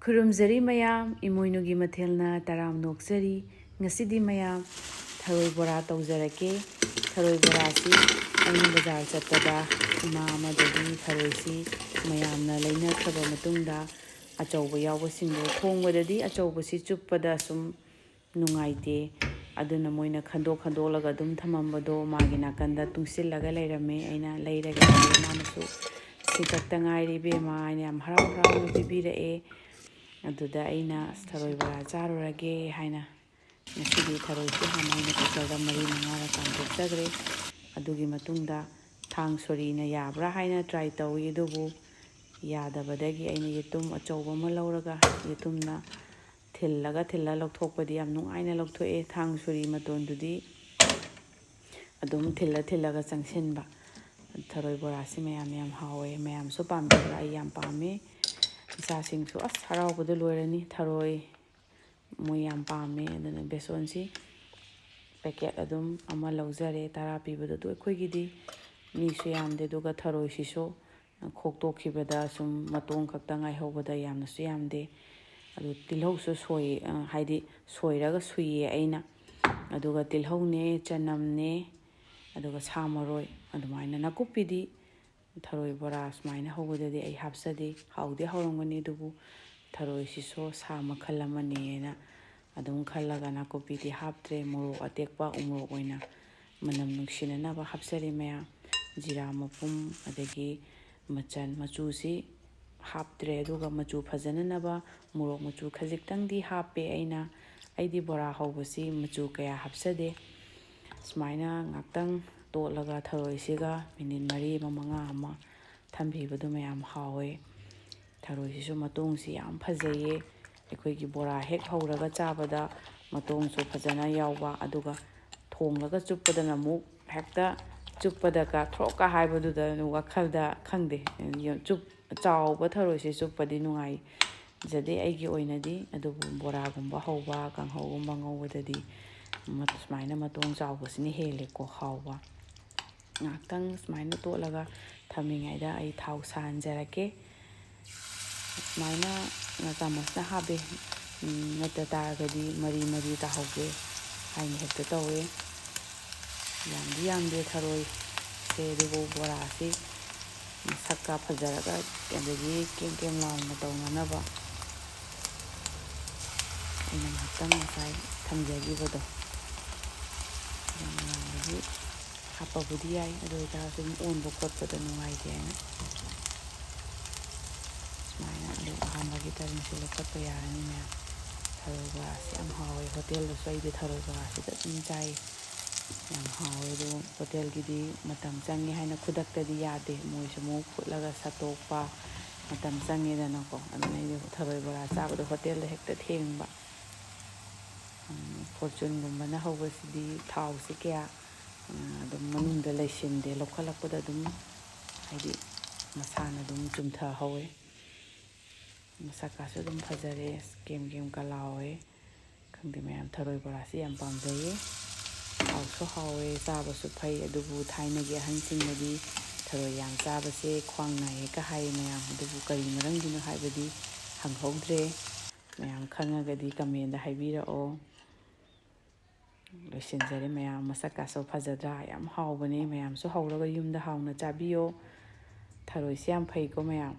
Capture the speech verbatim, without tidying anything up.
ꯈꯨꯔꯨꯝꯖꯔꯤ ꯃꯌꯥꯝ, ꯏꯃꯣꯏꯅꯨꯒꯤ ꯃꯊꯦꯜꯅ ꯇꯔꯥꯝ ꯅꯣꯛꯆꯔꯤ꯫ ꯉꯁꯤꯗꯤ ꯃꯌꯥꯝ ꯊꯔꯣꯏ ꯕꯣꯔꯥ ꯇꯧꯖꯔꯛꯀꯦ꯫ ꯊꯔꯣꯏ ꯕꯣꯔꯥꯁꯤ ꯑꯩꯅ ꯕꯖꯥꯔ ꯆꯠꯄꯗ ꯏꯃꯥ ꯑꯃꯗꯒꯤ ꯊꯔꯣꯏꯁꯤ ꯃꯌꯥꯝꯅ ꯂꯩꯅꯈ꯭ꯔꯕ ꯃꯇꯨꯡꯗ ꯑꯆꯧꯕ ꯌꯥꯎꯕꯁꯤꯡꯗꯣ, ꯊꯣꯡꯕꯗꯗꯤ ꯑꯆꯧꯕꯁꯤ ꯆꯨꯞꯄꯗ ꯁꯨꯝ ꯅꯨꯡꯉꯥꯏꯇꯦ꯫ ꯑꯗꯨꯅ ꯃꯣꯏꯅ ꯈꯟꯗꯣꯛ ꯈꯟꯗꯣꯛꯂꯒ ꯑꯗꯨꯝ ꯊꯝꯃꯝꯕꯗꯣ ꯃꯥꯒꯤ ꯅꯥꯀꯟꯗ ꯇꯨꯡꯁꯤꯜꯂꯒ ꯂꯩꯔꯝꯃꯦ꯫ ꯑꯩꯅ ꯂꯩꯔꯒꯦ ꯍꯥꯏꯔꯦ, ꯃꯥꯅꯁꯨ "ꯁꯤ ꯈꯛꯇ ꯉꯥꯏꯔꯦ ꯏꯕꯦꯝꯃ" ꯍꯥꯏꯅ ꯌꯥꯝ ꯍꯔꯥꯎ ꯍꯔꯥꯎꯅ ꯄꯤꯕꯤꯔꯛꯑꯦ꯫ ꯑꯗꯨꯗ ꯑꯩꯅ "ꯑꯁ, ꯊꯔꯣꯏ ꯕꯣꯔꯥ ꯆꯥꯔꯨꯔꯒꯦ" ꯍꯥꯏꯅ ꯉꯁꯤꯗꯤ ꯊꯔꯣꯏꯁꯦ ꯍꯥꯟꯅ ꯑꯩꯅ ꯀꯨꯀꯔꯗ ꯃꯔꯤ ꯃꯉꯥꯔ ꯀꯥꯝꯊꯣꯛꯆꯈ꯭ꯔꯦ꯫ ꯑꯗꯨꯒꯤ ꯃꯇꯨꯡꯗ ꯊꯥꯡ ꯁꯣꯔꯤꯅ ꯌꯥꯕ꯭ꯔꯥ ꯍꯥꯏꯅ ꯇ꯭ꯔꯥꯏ ꯇꯧꯏ, ꯑꯗꯨꯕꯨ ꯌꯥꯗꯕꯗꯒꯤ ꯑꯩꯅ ꯌꯦꯇꯨꯝ ꯑꯆꯧꯕ ꯑꯃ ꯂꯧꯔꯒ ꯌꯦꯇꯨꯝꯅ ꯊꯤꯜꯂꯒ ꯊꯤꯜꯂ ꯂꯧꯊꯣꯛꯄꯗꯤ ꯌꯥꯝ ꯅꯨꯡꯉꯥꯏꯅ ꯂꯧꯊꯣꯛꯑꯦ꯫ ꯊꯥꯡ ꯁꯣꯔꯤ ꯃꯇꯣꯟꯗꯨꯗꯤ ꯑꯗꯨꯝ ꯊꯤꯜꯂ ꯊꯤꯜꯂꯒ ꯆꯪꯁꯤꯟꯕ꯫ ꯊꯔꯣꯏ ꯕꯣꯔꯥꯁꯤ ꯃꯌꯥꯝ ꯌꯥꯝ ꯍꯥꯎꯋꯦ, ꯃꯌꯥꯝꯁꯨ ꯄꯥꯝꯕꯤꯕ꯭ꯔꯥ? ꯑꯩ ꯌꯥꯝ ꯄꯥꯝꯃꯦ꯫ ꯏꯆꯥꯁꯤꯡꯁꯨ ꯑꯁ ꯍꯔꯥꯎꯕꯗ ꯂꯣꯏꯔꯅꯤ꯫ ꯊꯔꯣꯏ ꯃꯣꯏ ꯌꯥꯝ ꯄꯥꯝꯃꯦ꯫ ꯑꯗꯨꯅ ꯕꯦꯁꯣꯟꯁꯤ ꯄꯦꯀꯦꯠ ꯑꯗꯨꯝ ꯑꯃ ꯂꯧꯖꯔꯦ, ꯇꯔꯥ ꯄꯤꯕꯗꯣ꯫ ꯑꯗꯨ ꯑꯩꯈꯣꯏꯒꯤꯗꯤ ꯃꯤꯁꯨ ꯌꯥꯝꯗꯦ, ꯑꯗꯨꯒ ꯊꯔꯣꯏꯁꯤꯁꯨ ꯈꯣꯛꯇꯣꯛꯈꯤꯕꯗ ꯁꯨꯝ ꯃꯇꯣꯡ ꯈꯛꯇ ꯉꯥꯏꯍꯧꯕꯗ ꯌꯥꯝꯅꯁꯨ ꯌꯥꯝꯗꯦ꯫ ꯑꯗꯨ ꯇꯤꯜꯍꯧꯁꯨ ꯁꯣꯏ, ꯍꯥꯏꯗꯤ ꯁꯣꯏꯔꯒ ꯁꯨꯏꯌꯦ ꯑꯩꯅ, ꯑꯗꯨꯒ ꯇꯤꯜꯍꯧꯅꯦ, ꯆꯅꯝꯅꯦ, ꯑꯗꯨꯒ ꯁꯥ ꯃꯔꯣꯏ, ꯑꯗꯨꯃꯥꯏꯅ꯫ ꯅꯥꯀꯨꯞꯄꯤꯗꯤ ꯊꯔꯣꯏ ꯕꯣꯔꯥ ꯁꯨꯃꯥꯏꯅ ꯍꯧꯕꯗꯗꯤ ꯑꯩ ꯍꯥꯞꯆꯗꯦ꯫ ꯍꯥꯎꯗꯤ ꯍꯥꯎꯔꯝꯒꯅꯤ, ꯑꯗꯨꯕꯨ ꯊꯔꯣꯏꯁꯤꯁꯨ ꯁꯥ ꯃꯈꯜ ꯑꯃꯅꯦꯅ ꯑꯗꯨꯝ ꯈꯜꯂꯒ ꯅꯥꯀꯨꯞꯄꯤꯗꯤ ꯍꯥꯞꯇ꯭ꯔꯦ꯫ ꯃꯣꯔꯣꯛ ꯑꯇꯦꯛꯄ, ꯎꯃꯣꯔꯣꯛ ꯑꯣꯏꯅ ꯃꯅꯝ ꯅꯨꯡꯁꯤꯅꯅꯕ ꯍꯥꯞꯆꯔꯤ ꯃꯌꯥꯝ꯫ ꯖꯤꯔꯥ ꯃꯄꯨꯝ, ꯑꯗꯒꯤ ꯃꯆꯜ, ꯃꯆꯨꯁꯤ ꯍꯥꯞꯇ꯭ꯔꯦ꯫ ꯑꯗꯨꯒ ꯃꯆꯨ ꯐꯖꯅꯅꯕ ꯃꯣꯔꯣꯛ ꯃꯆꯨ ꯈꯖꯤꯛꯇꯪꯗꯤ ꯍꯥꯞꯄꯦ ꯑꯩꯅ꯫ ꯑꯩꯗꯤ ꯕꯣꯔꯥ ꯍꯧꯕꯁꯤ ꯃꯆꯨ ꯀꯌꯥ ꯍꯥꯞꯆꯗꯦ꯫ ꯁꯨꯃꯥꯏꯅ ꯉꯥꯛꯇꯪ ꯇꯣꯠꯂꯒ ꯊꯔꯣꯏꯁꯤꯒ ꯃꯤꯅꯤꯠ ꯃꯔꯤ ꯑꯃ, ꯃꯉꯥ ꯑꯃ ꯊꯝꯕꯤꯕꯗꯨ ꯃꯌꯥꯝ ꯍꯥꯎꯋꯦ꯫ ꯊꯔꯣꯏꯁꯤꯁꯨ ꯃꯇꯣꯡꯁꯤ ꯌꯥꯝ ꯐꯖꯩꯌꯦ꯫ ꯑꯩꯈꯣꯏꯒꯤ ꯕꯣꯔꯥ ꯍꯦꯛ ꯍꯧꯔꯒ ꯆꯥꯕꯗ ꯃꯇꯣꯡꯁꯨ ꯐꯖꯅ ꯌꯥꯎꯕ, ꯑꯗꯨꯒ ꯊꯣꯡꯂꯒ ꯆꯨꯞꯄꯗꯅ ꯑꯃꯨꯛ ꯍꯦꯛꯇ ꯆꯨꯞꯄꯗ ꯀꯥ ꯊ꯭ꯔꯣꯛꯀ ꯍꯥꯏꯕꯗꯨꯗ ꯋꯥꯈꯜꯗ, ꯈꯪꯗꯦ, ꯆꯨꯞ-, ꯆꯥꯎꯕ ꯊꯔꯣꯏꯁꯦ ꯆꯨꯞꯄꯗꯤ ꯅꯨꯡꯉꯥꯏꯖꯗꯦ ꯑꯩꯒꯤ ꯑꯣꯏꯅꯗꯤ꯫ ꯑꯗꯨꯕꯨ ꯕꯣꯔꯥꯒꯨꯝꯕ ꯍꯧꯕ, ꯀꯥꯡꯍꯧꯒꯨꯝꯕ ꯉꯧꯕꯗꯗꯤ ꯃ-, ꯁꯨꯃꯥꯏꯅ ꯃꯇꯣꯡ ꯆꯥꯎꯕꯁꯤꯅ ꯍꯦꯜꯂꯦꯀꯣ ꯍꯥꯎꯕ꯫ ꯉꯥꯏꯍꯥꯛꯇꯪ ꯁꯨꯃꯥꯏꯅ ꯇꯣꯠꯂꯒ ꯊꯝꯃꯤꯉꯩꯗ ꯑꯩ ꯊꯥꯎ ꯁꯥꯍꯟꯖꯔꯛꯀꯦ꯫ ꯁꯨꯃꯥꯏꯅ ꯆꯥꯃꯁꯅ ꯍꯥꯞꯄꯦ꯫ ꯎꯝ, ꯅꯠꯇ ꯇꯥꯔꯒꯗꯤ ꯃꯔꯤ ꯃꯔꯤ ꯇꯥꯍꯧꯒꯦ ꯍꯥꯏꯅ ꯍꯦꯛꯇ ꯇꯧꯋꯦ꯫ ꯌꯥꯝꯗꯤ ꯌꯥꯝꯗꯦ ꯊꯔꯣꯏ꯫ ꯁꯦ, ꯑꯗꯨꯕꯨ ꯕꯣꯔꯥꯁꯤ ꯃꯁꯛꯀ ꯐꯖꯔꯒ, ꯑꯗꯒꯤ ꯀꯦꯝ ꯀꯦꯝ ꯂꯥꯎꯅ ꯇꯧꯅꯅꯕ ꯑꯩꯅ ꯉꯥꯏꯍꯥꯛꯇꯪ ꯉꯁꯥꯏ ꯊꯝꯖꯈꯤꯕꯗꯣ, ꯌꯥꯝ ꯌꯥꯝꯕꯒꯤ ꯍꯥꯞꯄꯕꯨꯗꯤ ꯌꯥꯏ, ꯑꯗꯨ ꯑꯣꯏꯇꯥꯔꯁꯨ ꯑꯗꯨꯝ ꯑꯣꯟꯕ ꯈꯣꯠꯄꯗ ꯅꯨꯡꯉꯥꯏꯇꯦ ꯍꯥꯏꯅ꯫ ꯁꯨꯃꯥꯏꯅ ꯑꯗꯨꯝ ꯑꯍꯥꯟꯕꯒꯤ ꯇꯔꯟꯁꯦ ꯂꯧꯈꯠꯄ ꯌꯥꯔꯅꯤ ꯃꯌꯥꯝ꯫ ꯊꯔꯣꯏ ꯕꯣꯔꯥꯁꯦ ꯌꯥꯝ ꯍꯥꯎꯋꯦ꯫ ꯍꯣꯇꯦꯜꯗꯁꯨ ꯑꯩꯗꯤ ꯊꯔꯣꯏ ꯕꯣꯔꯥꯁꯤꯗ ꯑꯗꯨꯝ ꯆꯥꯏ꯫ ꯌꯥꯝ ꯍꯥꯎꯋꯦ꯫ ꯑꯗꯣ ꯍꯣꯇꯦꯜꯒꯤꯗꯤ ꯃꯇꯝ ꯆꯪꯉꯦ ꯍꯥꯏꯅ ꯈꯨꯗꯛꯇꯗꯤ ꯌꯥꯗꯦ꯫ ꯃꯣꯏꯁꯨ ꯑꯃꯨꯛ ꯐꯨꯠꯂꯒ ꯁꯠꯇꯣꯛꯄ ꯃꯇꯝ ꯆꯪꯉꯦꯗꯅꯀꯣ꯫ ꯑꯗꯨꯅ ꯑꯩꯗꯤ ꯊꯔꯣꯏ ꯕꯣꯔꯥ ꯆꯥꯕꯗꯣ ꯍꯣꯇꯦꯜꯗ ꯍꯦꯛꯇ ꯊꯦꯡꯕ꯫ ꯎꯝ, ꯐꯣꯔꯆꯨꯟꯒꯨꯝꯕꯅ ꯍꯧꯕꯁꯤꯗꯤ ꯊꯥꯎꯁꯦ ꯀꯌꯥ, ꯑ, ꯑꯗꯨꯝ ꯃꯅꯨꯡꯗ ꯂꯩꯁꯤꯟꯗꯦ꯫ ꯂꯧꯈꯠꯂꯛꯄꯗ ꯑꯗꯨꯝ, ꯍꯥꯏꯗꯤ, ꯃꯁꯥꯅ ꯑꯗꯨꯝ ꯆꯨꯝꯊꯍꯧꯋꯦ꯫ ꯃꯁꯛꯀꯥꯁꯨ ꯑꯗꯨꯝ ꯐꯖꯔꯦ꯫ ꯀꯦꯝ ꯀꯦꯝ ꯀ ꯂꯥꯎꯋꯦ꯫ ꯈꯪꯗꯦ ꯃꯌꯥꯝ, ꯊꯔꯣꯏ ꯕꯣꯔꯥꯁꯤ ꯌꯥꯝ ꯄꯥꯝꯖꯩꯌꯦ꯫ ꯍꯥꯎꯁꯨ ꯍꯥꯎꯋꯦ, ꯆꯥꯕꯁꯨ ꯐꯩ꯫ ꯑꯗꯨꯕꯨ ꯊꯥꯏꯅꯒꯤ ꯑꯍꯟꯁꯤꯡꯅꯗꯤ ꯊꯔꯣꯏ ꯌꯥꯝ ꯆꯥꯕꯁꯦ ꯈ꯭ꯋꯥꯡ ꯅꯥꯏꯌꯦ ꯀ ꯍꯥꯏꯌꯦ ꯃꯌꯥꯝ꯫ ꯑꯗꯨꯕꯨ ꯀꯔꯤ ꯃꯔꯝꯒꯤꯅꯣ ꯍꯥꯏꯕꯗꯤ ꯍꯪꯍꯧꯗ꯭ꯔꯦ꯫ ꯃꯌꯥꯝ ꯈꯪꯉꯒꯗꯤ comment ꯍꯥꯏꯕꯤꯔꯛꯑꯣ꯫ ꯂꯣꯏꯁꯤꯟꯖꯔꯦ ꯃꯌꯥꯝ꯫ ꯃꯁꯛꯀꯥꯁꯨ ꯐꯖꯗ꯭ꯔꯥ? ꯌꯥꯝ ꯍꯥꯎꯕꯅꯦ꯫ ꯃꯌꯥꯝꯁꯨ ꯍꯧꯔꯒ ꯌꯨꯝꯗ ꯍꯥꯎꯅ ꯆꯥꯕꯤꯌꯣ꯫ ꯊꯔꯣꯏꯁꯦ ꯌꯥꯝ ꯐꯩꯀꯣ ꯃꯌꯥꯝ꯫